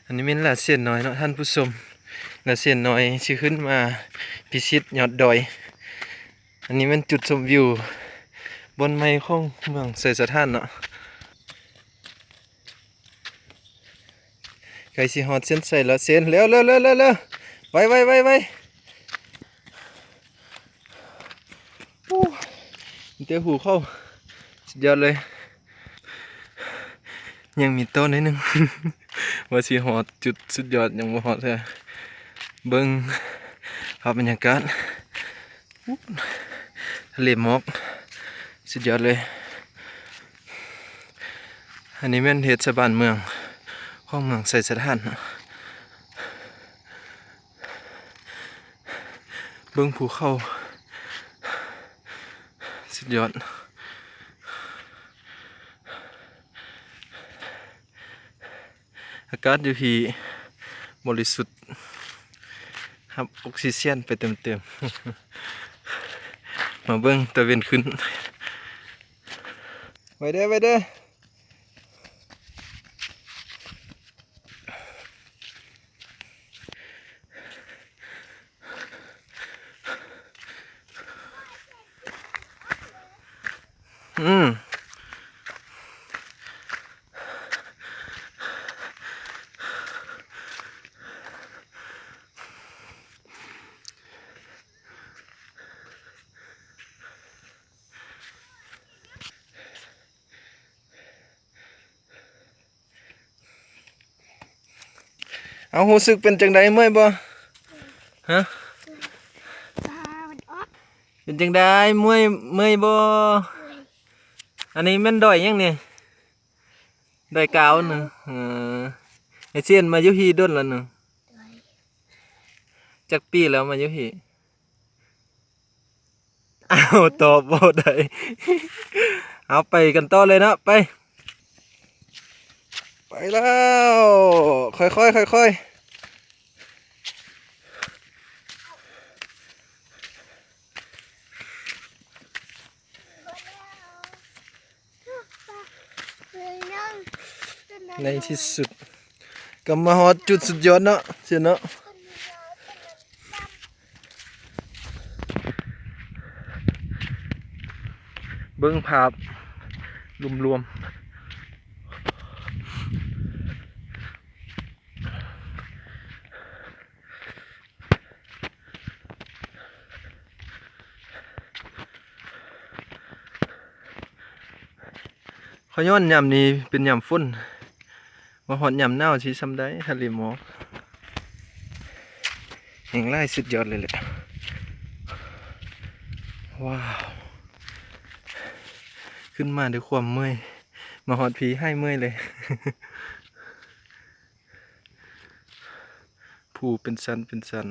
ອັນນີ້ແມ່ນລາດເຊນນ້ອຍເນາະທ່ານຜູ້ຊົມ, ລາດເຊນນ້ອຍຊິຂຶ້ນມາພິຊິດຍອດດອຍ. ອັນນີ້ແມ່ນຈຸດຊົມວິວບ່ອນໃໝ່ຂອງເມືອງໄຊສະຖານເນາະ. ໃກ້ຊິຮອດເສັ້ນໄຊແລ້ວ ເຊນ ເລັວໆໆໆ ໄວໆໆໆ. ໂອ້ ມີແຕ່ພູເຂົາ ສຸດຍອດເລີຍ. ຍັງມີຕໍ່ໜ້ອຍໜຶ່ງ ວ່າຊິຮອດຈຸດສຸດຍອດ ຍັງບໍ່ຮອດເທື່ອ. ເບິ່ງພາບບັນຍາກາດ ທະເລໝອກ ສຸດຍອດເລີຍ. ອັນນີ້ແມ່ນເທດສະບານເມືອງ ຂອງເມືອງໄຊສະຖານ. ເບິ່ງພູເຂົາ ສຸດຍອດ. ອາກາດຢູ່ພີ້ບໍລິສຸດ ຮັບອົກຊີເຈນໄປເຕັມໆ. ມາເບິ່ງຕາເວັນຂຶ້ນ. ໄວເດີ້ ໄວເດີ້. ອືມ. ເອົາ ຮູ້ສຶກເປັນຈັ່ງໃດ ເມື່ອຍບໍ່? ຮະ? ເປັນຈັ່ງໃດ ເມື່ອຍ ເມື່ອຍບໍ່? ອັນນີ້ແມ່ນດອຍຫຍັງນີ້? ດອຍກາວນະ. ເອີ ໄອ້ເຊນມາຢູ່ພີ້ດົນແລ້ວນະ. ຈັກປີແລ້ວມາຢູ່ພີ້? ອ້າວ ຕອບບໍ່ໄດ້. ເອົາ ໄປກັນຕໍ່ເລີຍເນາະ ໄປ ໄປແລ້ວ. ຄ່ອຍໆ ຄ່ອຍໆ. ໃນທີ່ສຸດກໍມາຮອດຈຸດສຸດຍອດເນາະ ເຊນເນາະ. ເບິ່ງພາບລວມໆ. ຂ້ອຍຍ້ອນຍາມນີ້ເປັນຍາມຝົນ ມາຮອດຍາມໜາວຊິສ່ຳໃດ ທະເລໝອກແຮງຫຼາຍ ສຸດຍອດເລີຍແຫຼະ. ວ້າວ ຂຶ້ນມາດ້ວຍຄວາມເມື່ອຍ ມາຮອດພີ້ຫາຍເມື່ອຍເລີຍ. ພູເປັນຊັ້ນເປັນຊັ້ນ.